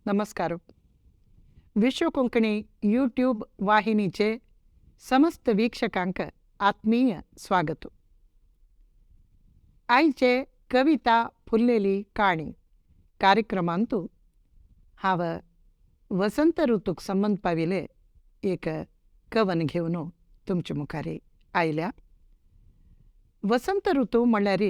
नमस्कार. विश्व कोंकणी यूट्यूब वाहिनीचे समस्त वीक्षकांक आत्मीय स्वागत. आयचे कविता फुललेली काणी कार्यक्रमांतु हांव वसंत ऋतूक संबंद पाविले एक कवन घेवन तुमचे मुखार आयल्या. वसंत ऋतू म्हणल्यार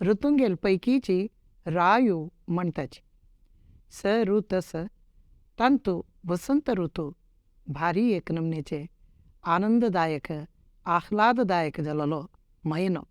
ऋतुंगेल पैकीची रायू म्हणटाची. स ऋतस तांतू वसंत ऋतू भारी एक नमनेचे आनंददायक आह्लाददायक जालोलो म्हयनो.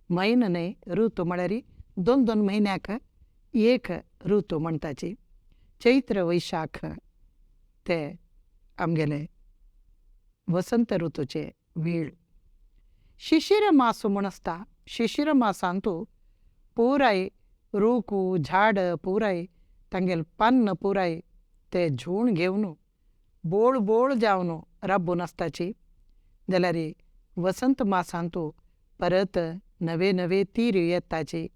म्हयनो न्हय, ऋतू म्हळ्यार दोन दोन म्हयन्याक एक ऋतू म्हणटाची. चैत्र वैशाख ते आमगेले वसंत ऋतूचे वेळ. शिशिर मास म्हूण आसता. शिशिर मासांतू पुराय रूख झाड पुराय तांगेले पान्न पुराय ते झूण घेवन बोळ बोळ जावन राबून आसताची. जाल्यार वसंत मासांतू परत नवे नवे तीर येताची,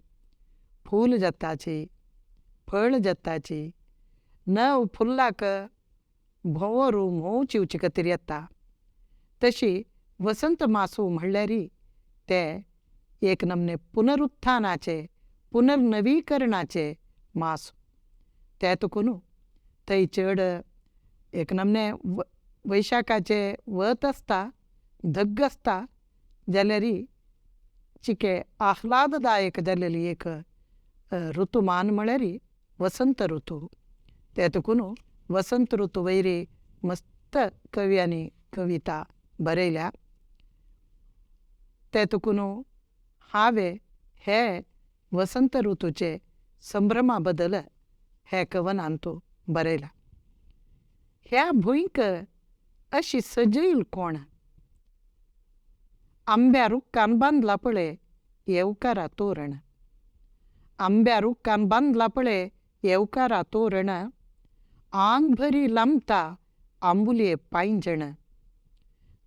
फूल जाताची, फळ जाताची, नव फुल्लाक भोंवरू म्होंव चिवचे खातीर येता. तशी वसंत मासू म्हणल्यार ते एक नमने पुनरुत्थानाचे पुनर्नवीकरणाचे मास. ते तुकून थंय चड एक नमने वैशाखाचे वत आसता, धग आसता, जाल्यार चिके आह्लाददायक जाल्लेली एक ऋतुमान म्हळ्यार वसंत ऋतू. ते तुकून वसंत ऋतू वयर मस्त कव्यांनी कविता बरयल्या. ते तुकून हांवें हे वसंत ऋतूचे संभ्रमा बद्दल हे कवनांतू बरयलां. ह्या भुंयक अशी सजयल कोण, आंब्या रुखान बांदला पळय येवकारा तोरण, आंब्या रुखान बांदला पळय येवकारा तोरण, आंग भरी लांबता आंबुलये पांयजण,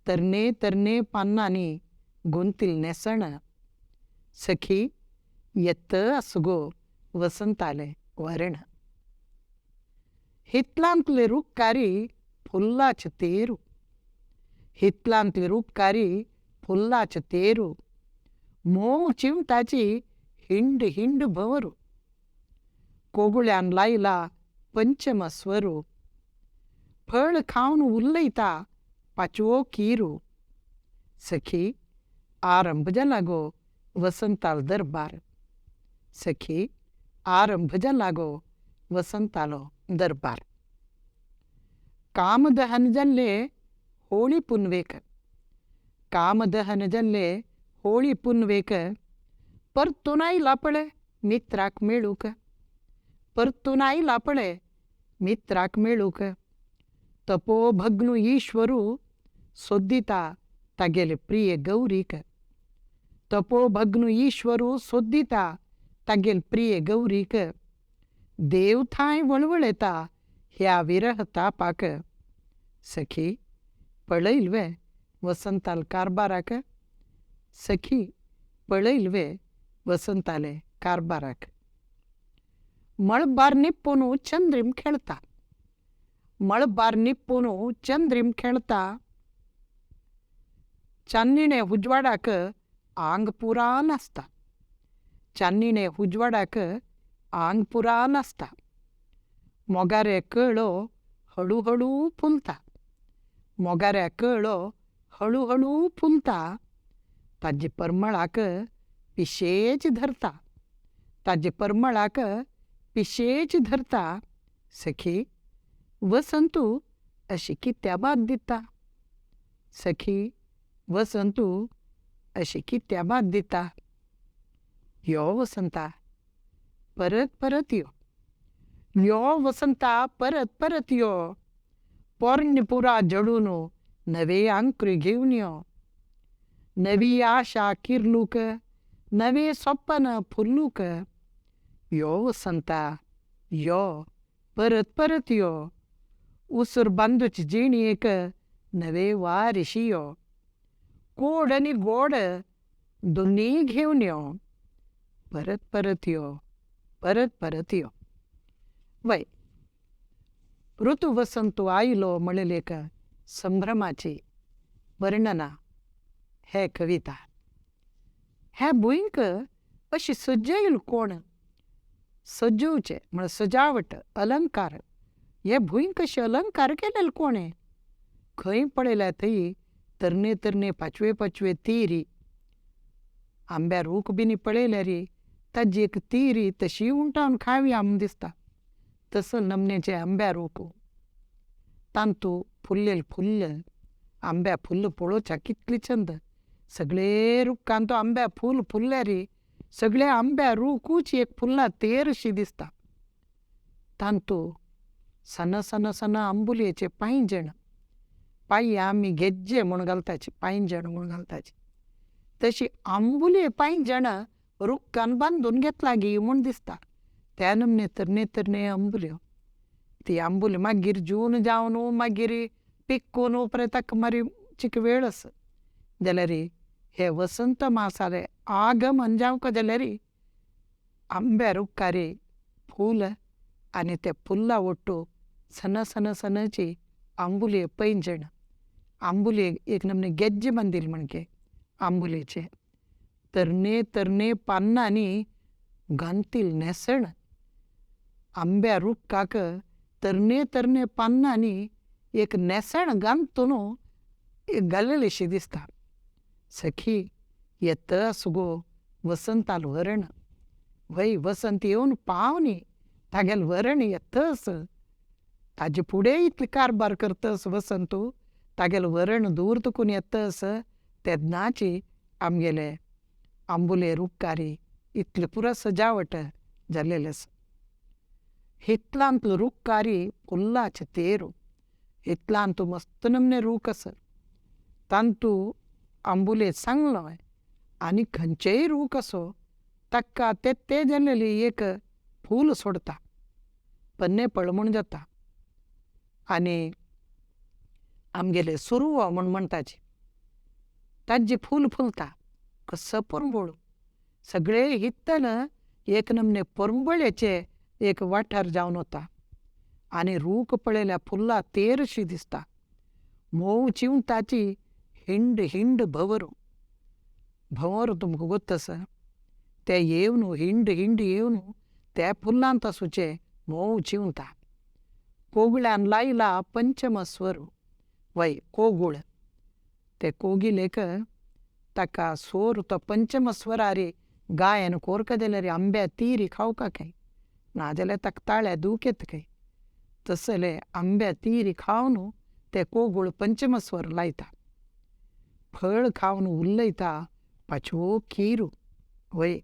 तरणे तरणे पानांनी गुंतील न्हेसण, सखी येत आस गो वसंतालें वरण. हितलांतले रुखारी फुल्लाचे तेरू, हितलांतले रुखारी फुल्लाचे तेरू, म्होंव चिमटाची हिंड हिंड भोंवरू, कोगुळ्यान लायला पंचम स्वरू, फळ खावन उलयता पाचवो किरू, सखी आरंभ जाला गो वसंतालो दरबार, सखी आरंभ जाला गो वसंतालो दरबार. कामदहन जाल्ले होळी पुनवेक, कामदहन जाल्ले होळी पुनवेक, परतून आयला पळय मित्राक मेळूंक, परतून आयला पळय मित्राक मेळूंक, तपोभग्न ईश्वरू सोदिता तागेले प्रिय गौरीक, तपोभग्न ईश्वरू सोदिता तागेले प्रिय गौरीक, देव थांय वळवळेता ह्या विरह तापाक, सखी पळयल वे वसंताल कारबाराक, सखी पळयल वे वसंताले कारबाराक. मळबार निपून चंद्रीम खेळता, मळबार निपून चंद्रीम खेळता, चान्निणे उजवाडाक आंग पुरा नासता, चान्निणे उजवाडाक आंग पुरा नासता, मोगारे कळो हळू हळू फुलता, मोगाऱ्या कळो हळू हळू फुलता, ताजे परमळाक पिशेच धरता, ताजे परमळाक पिशेच धरता, सखी वसंतू अशी कित्या बाद दिता, सखी वसंतू अशी कित्या बाद दिता. यो वसंता परत परत यो, यो वसंता परत परत यो, पोरणे पुरा जडून नवे आंकरी घेवन यो, नवी आशा किर्लूक नवे सपन फुलूक, यो वसंता यो परत परत यो, उसर बांदूची जिणेक नवे वारिशी यो, कोड आनी गोड दोनूय घेवन यो, परत परत यो, परत परत यो. वय. ऋतू वसंत आयलो म्हणलें एक संभ्रमाची वर्णना हे कविता. हे भुंयक अशी सजयल कोण सजोवचें म्हळ्यार सजावट अलंकार, हे भुंयक अशे अलंकार केलेले कोणें? खंय पळयल्यार थंय तरणे तरणे पाचवे पाचवे तिरी, आंब्या रूख बीन पळयल्यार ताजी एक तिरी तशी उंटावन खावया म्हूण दिसता, तसो नमन्याचे आंब्या रूख, तांतू फुल्लेले फुल्ल, आंब्या फुल्ल पळोवच्याक कितले चंद, सगळे रुखांत आंब्या फूल फुल्ल्यार सगळे आंब्या रुखूच एक फुलां तेरशी दिसता. तांतू सण सण सण आंबुलेचे पांयजण, पांय आमी गेज्जे म्हूण घालताची, पांयजण म्हूण घालताची, तशी आंबुले पांयजण रुखान बांदून घेतला गी म्हूण दिसता. त्या नमने तरणे तरणे आंबुल्यो, ती आंबुली मागीर जून जावन मागीर पिकून उपरांत ताका मागीर चिक वेळ आसा. जाल्यार हे वसंत मासाले आगमन जावंक जाल्यार आंब्या रुखार फूल आनी ते फुलां ओट्टू सण सण सणची आंबुले पैंजण, आंबुले एक नमने गेज्जे बांदिल्ले म्हणके आंबुलेचे, तरणे तरणे पानांनी घांतील न्हेसण, आंब्या रुखाक तरणे तरणे पानांनी एक न्हेसण घालतून एक घालेलीशी दिसता. सखी येता गो वसंताल वरण, वय वसंत येवन पावनी तागेलें वरण येतच, ताजे फुडें इतले कारबार करतस वसंत, तागेलें वरण दूर तुकून येतस, तेन्नाची आमगेले आंबुले रुखारी इतले पुरो सजावट जाल्लेले आसा. हितलांतलो रुखारी फुलांचे तेर, हितलांत मस्त नमने रूख आसा, तांतू आंबुले सांगलो आनी खंयचेय रूख आसूं ताका ते ते जाल्लेली एक फूल सोडता, पन्नेपळ म्हूण जाता. आनी आमगेले सुरवो म्हूण म्हणटाची, ताजी फूल फुलता कसो पोरंबळ, सगळे हितल एक नमने पोरंबळेचे एक वाठार जावन वता. आनी रूख पळयल्यार फुलां तेरशी दिसता, म्होंव चिंवताची हिंड हिंड भंवर, भंवर तुमकां गोत्त आसा, ते येवन हिंड हिंड येवन त्या फुलांत आसूचे म्होंव चिंवता. कोगळ्यान लायला पंचमस्वर, वय कोगूळ, ते कोगिलेक ताका सोर तो पंचमस्वरार गायन कोरका जाल्यार आंब्या तिरी खावका खंय, नाजाल्यार ताका ताळ्या दूख येता खंय, तसले आंब्या तिरी खावन ते कोगूळ पंचमस्वर लायता. फळ खावन उलयता पाचवो खीर, वय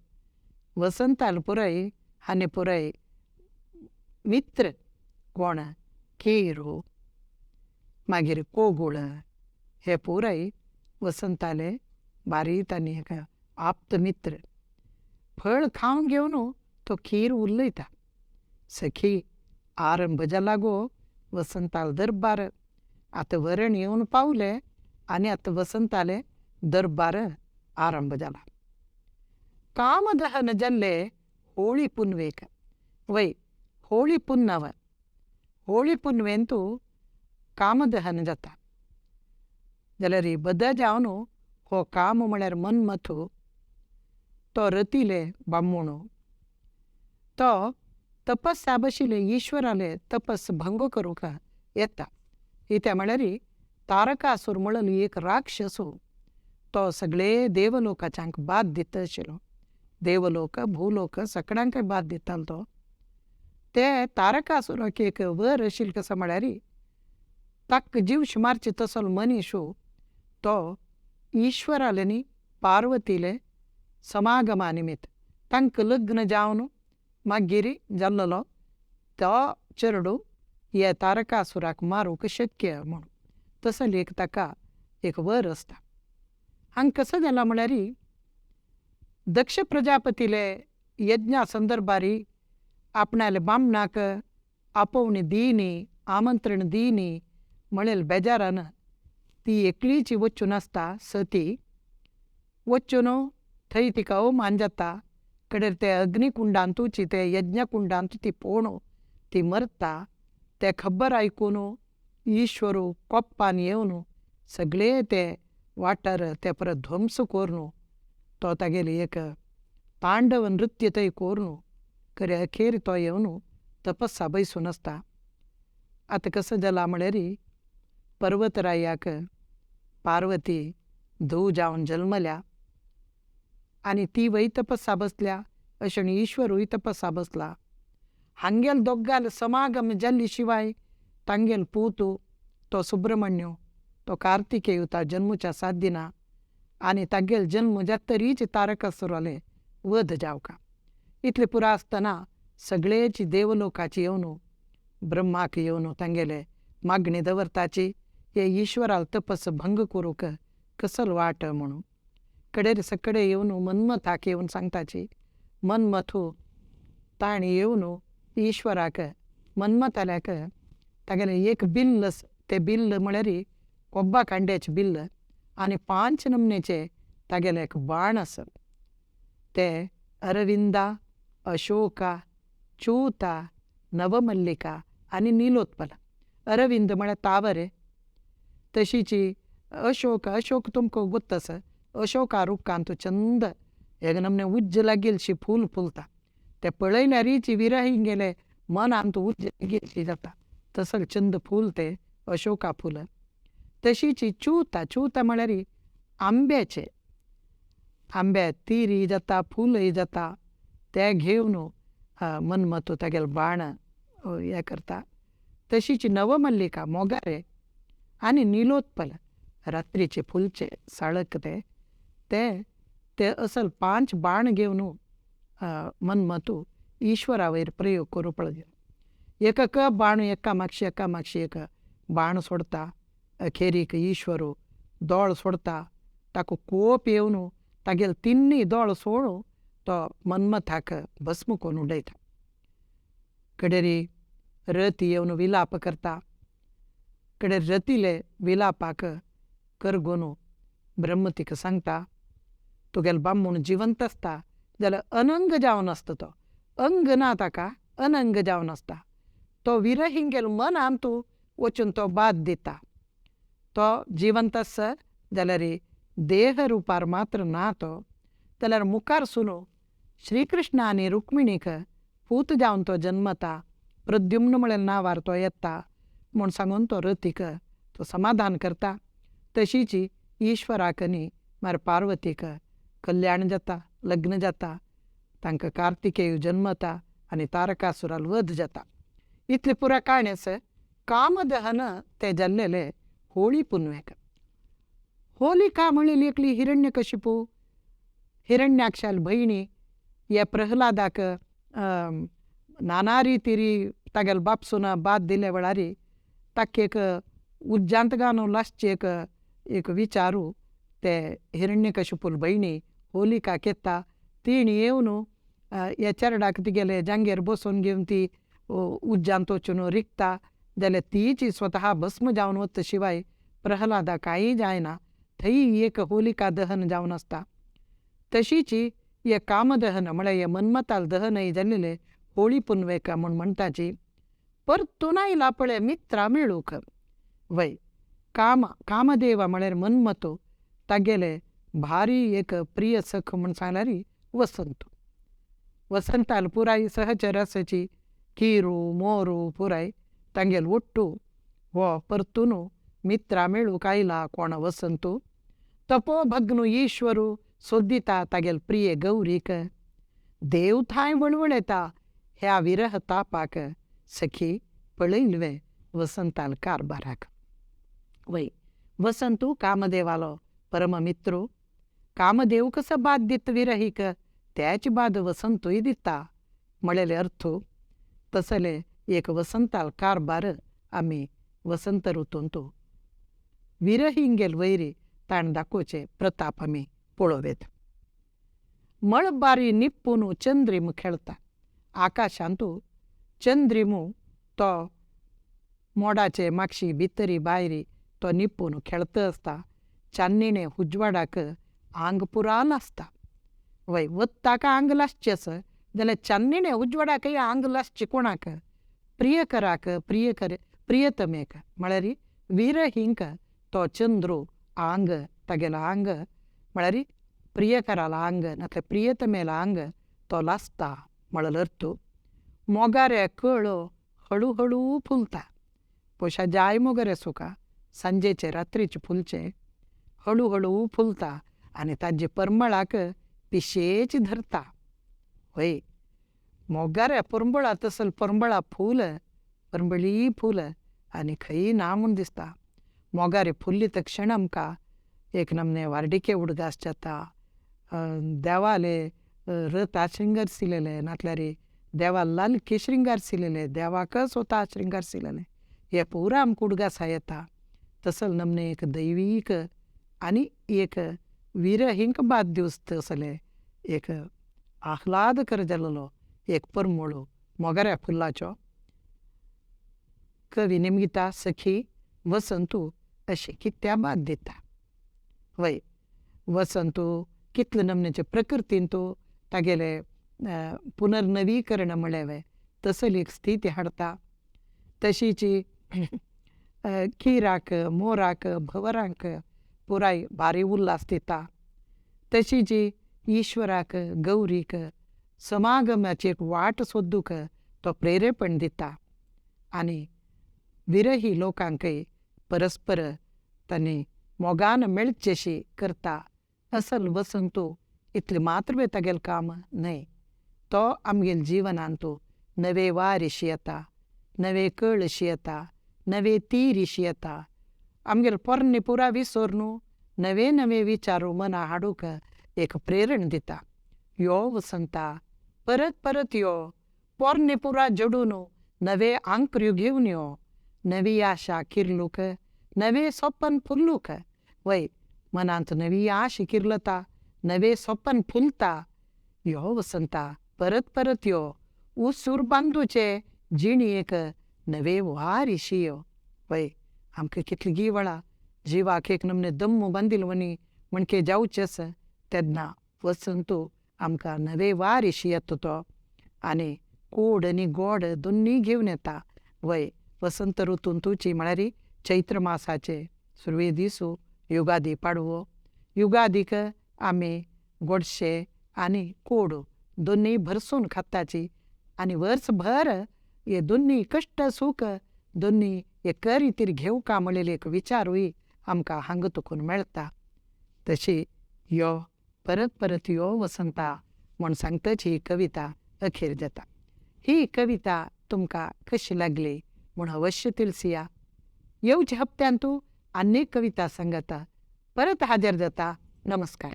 वसंताल पुराय आनी पुराय मित्र कोण खीर मागीर कोगूळ हे पुराय वसंताले बारीक आनी एक आप्त मित्र. फळ खावन घेवन तो खीर उलयता. सखी आरंभ जाला गो वसंताल दरबार, आतां वरण येवन पावले आनी आतां वसंताले दरबार आरंभ जाला. कामदहन जाल्ले होळी पुनवेक, वय होळी पुनव, होळी पुनवेंतू कामदहन जाता. जाल्यार बद जावन हो काम म्हळ्यार मन्मथ, तो रतिले बामूण, तो तपस्या बशिल्ले ईश्वराले तपस भंग करूंक येता. कित्याक म्हळ्यार तारकासूर म्हणून एक राक्षस, तो सगळे देवलोकाच्यांक बाद दिता आशिल्लो, देवलोक भूलोक सगळ्यांकय बाद दितालो तो. ते तारकासुराक एक वर आशिल्लें कसो म्हळ्यार ताका जीवशी मारचे तसलो मनीस तो ईश्वराले न्ही पार्वतीले समागमा निमित्त तांकां लग्न जावन मागीर जाल्लो तो चेडूं हे तारकासुराक मारूंक शक्य म्हूण तसली एक ताका एक वर आसता. हांगा कसो जाला म्हळ्यार दक्ष प्रजापतीले यज्ञा संदर्भार आपणाले बामणाक आपोवणी दिनी आमंत्रण दिनी म्हणलें बेजारान ती एकलीच वचून आसता सती, वचून थंय तिका अवमान जाता, कडेर ते अग्निकुंडांतूच ते यज्ञकुंडांत ती पोणू ती मरता. ते खबर आयकून ईश्वर कोप्पान येवन सगळे ते वाठार ते परत ध्वंस करून तो तागेली एक तांडव नृत्य थंय करून खरे अखेर तो येवन तपस्या बैसून आसता. आतां कसो जाला म्हळ्यार पर्वतरायाक पार्वती धूव जावन जल्मल्या आनी ती वय तपस्या बसल्या अशें ईश्वरूय तपस्या बसला. हांगेल दोगांल समागम जाल्ले शिवाय तांगेल पूत तो सुब्रमण्य तो कार्तिकेय जन्मच्या 7 दिना आनी तागेल जन्म जातरीच तारकासुराले वध जावका. इतले पुरो आसतना सगळेची देवलोकाची येवन ब्रह्माक येवन तांगेले मागणी दवरताची हे ईश्वराल तपस भंग करूंक कसल वाट म्हणून. कडेर सगळे येवन मन्मथाक येवन सांगताची मन्मथू ताणें येवन ईश्वराक मन्मथाल्याक तागेलें एक बिल्ल ते बिल्ल म्हळ्यार कोब्बा कांड्याचें बिल्ल आनी 5 नमन्याचे तागेले एक बाण आसत ते अरविंदा, अशोका, चूता, नवमल्लिका आनी निलोत्पल. अरविंद म्हळ्यार तावरे, तशीच अशोक, अशोक तुमकां गोत्त आसा, अशोका रुखांत चंद एक नमने उज्ज लागिल्लशी फूल फुलता ते पळयल्यारीच विरहिंगेले मनांत उज्ज लागिल्लशी जाता तसले चंद फूल ते अशोका फूल. तशीच चूता, चूता म्हळ्यार आंब्याचे, आंब्या तिरी जाता फूलय जाता ते घेवन मन्मथ तागेले बाण हें करता. तशीच नवमल्लिका मोगारे आनी निलोत्पल रात्रीचे फुलचे साळक ते ते ते असल 5 बाण घेवन मन्मथ ईश्वरा वयर प्रयोग करूं पळय. एक एक बाण एका मागशी एका मागशी एक बाण सोडता, अखेरीक ईश्वर दोळ सोडता, ताका कोप येवन तागेले तिन्नूय दोळ सोडून तो मन्मथाक भस्म करून उडयता. कडेरी रती येवन विलाप करता, कडेर रतीले विलापाक करगून ब्रह्म तिका सांगता तुगेलो बामूण जिवंत आसता जाल्यार अनंग जावन आसता तो, अंग ना ताका, अनंग जावन आसता, तो विरहिंगेल मनांत वचून तो बाद दिता, तो जिवंत आसा जाल्यार देह रुपार मात्र ना तो, जाल्यार मुखार सुनो श्रीकृष्ण आनी रुक्मिणीक पूत जावन तो जन्मता, प्रद्युम्न म्हळ्यार नांवार तो येता म्हूण सांगून तो रतीक तो समाधान करता. तशीच ईश्वराक न्ही मागीर पार्वतीक कल्याण जाता, लग्न जाता, तांकां कार्तिकेय जन्मता आनी तारकासुराल वध जाता. इतले पुराय काणी आसा. कामदहन ते जाल्लेले होळी पुनवेक. होलिका म्हणलेली एकली हिरण्यकशिपू, हिरण्याक्षाल भयणी हे प्रहलादाक नाना रितीरी तागेले बापसून बाद दिले वेळार ताका एक उज्जांत घालून लासचे एक एक विचारू ते हिरण्यकशिपूल भयणी होलिका येता, तिणें येवन ह्या चेरडाक तिगेले जांगेर बसोवन घेवन ती उज्जांत वचून रिगता जाल्यार तीच स्वता भस्म जावन वता शिवाय प्रहलादा कांय जायना, थंय एक होलिका दहन जावन आसता. तशीच हे कामदहन म्हळ्यार हे मन्मथाल दहनय जाल्लेले होळी पुनवेक म्हूण म्हणटाची. परतून आयला पळय मित्रां मेळूंक वय काम कामदेवा म्हळ्यार मन्मथ तागेले भारी एक प्रिय सख म्हूण सांगल्यार वसंत. वसंताल पुराय सहचर आसाची किरू मोरू पुराय तांगेल ಒಟ್ಟು हो परतून मित्रां मेळूंक आयला कोण वसंत. तपोभग्न ईश्वरू सोदिता तागेल प्रिय गौरीक, देव थांय वळवळेता ह्या विरह तापाक, सखी पळयल्वे वसंताल कारभाराक. वय वसंतू कामदेवालो परममित्रू, कामदेव कसो बाद दित विरहीक त्याच बाद वसंतूय दिता म्हळेले अर्थ. तसले एक वसंताल कारभार आमी वसंत ऋतूंत विरहिंगेल वयरी ताणें दाखोवचे प्रताप आमी पळोवं. मळबारी निपून चंद्रीम खेळता, आकाशांत चंद्रीम तो मोडाचे मागशी भितरी भायरी तो निपून खेळता आसता, चान्निणे उजवाडाक आंग पुरा लासता. वय वत्ताक आंग लासचें आसा जाल्यार चान्निणे उजवाडाकय आंग लासचें कोणाक प्रियकराक प्रियकर प्रियतमेक म्हळ्यार विरहींक तो चंद्रू आंग तागेलो आंग म्हळ्यार प्रियकरालो आंग नातल्यार प्रियतमेलो आंग तो लासता म्हळ्ळो अर्थ. मोगाऱ्या कळो हळू हळू फुलता, पोशा जाय मोगरे सुका सांजेचे रात्रीचे फुलचे हळू हळू फुलता आनी ताजे परमळाक पिशेच धरता. वय मोगाऱ्या परंबळा तसल परंबळा फूल परंबळी फूल आनी खंय ना म्हूण दिसता. मोगारे फुल्ली तक्षण आमकां एक नमने व्हारडिके उडगास जाता, देवाले रथा शृंगारशिलेले नातल्यार देवा लालखे शृंगारशिलेले देवाक स्वता शृंगारशिलेले हे पुरा आमकां उडगासा येता. तसल नमने एक दैवीक आनी एक विरहींक बाद दिवस तसले एक आह्लादकर जाल्लो एक परमळ मोगऱ्या फुलाचो. कवी निमगिता सखी वसंतू अशें कित्या बाद दिता. वय वसंतू कितले नमनेचे प्रकृतींतू तागेले पुनर्नवीकरण म्हळ्ळें तसली एक स्थिती हाडटा. तशीच किराक मोराक भंवरांक पुराय भारी उल्हास दिता. तशीच ईश्वराक गौरीक समागमाची एक वाट सोदूंक तो प्रेरेपण दिता आनी विरही लोकांकय परस्पर तांणी मोगान मेळचेशी करता. असल वसंतू इतलें मात्र तागेलें काम न्हय, तो आमगेले जिवनांत नवे वारीशी येता, नवे कळशी येता, नवे तीरशी येता. आमगेले पोरणे पुरा विसर न्हू नवे नवे विचार मना हाडूंक एक प्रेरण दिता. यो वसंता परत परत यो, पोरणे पुरा जडून नवे आंकऱ्यो घेवन यो, नवी आशा किर्लूक नवे सपन फुल्लूक. वय मनांत नवी आश किर्लता, नवे सपन फुलता. यो वसंता परत परत यो, उसूर बांदूचे जिणेक नवे वारीशी यो. वय आमकां कितली वेळा जिवाक एक नमने दम्म बांदिल वनी म्हणके जावचें आसा तेन्ना वसंतू आमकां नवे वारीशी येता तो आनी कोड आनी गोड दोनूय घेवन येता. वय वसंत ऋतूंतूची म्हळ्यार चैत्र मासाचे सुरवे दीस युगादी पाडवो. युगादीक आमी गोडशे आनी कोड दोनूय भरसून खाताची आनी वर्सभर हे दोनूय कश्ट सूख दोनूय एका रितीर घेवका म्हणलेलो एक विचारूय आमकां हांगा तुकून मेळटा. तशी यो परत परत यो वसंता म्हूण सांगताच ही कविता अखेर जाता. ही कविता तुमकां कशी लागली म्हूण अवश्य तिळसिया. येवच्या हप्त्यांतू आनीक कविता सांगता परत हाजीर जाता. नमस्कार.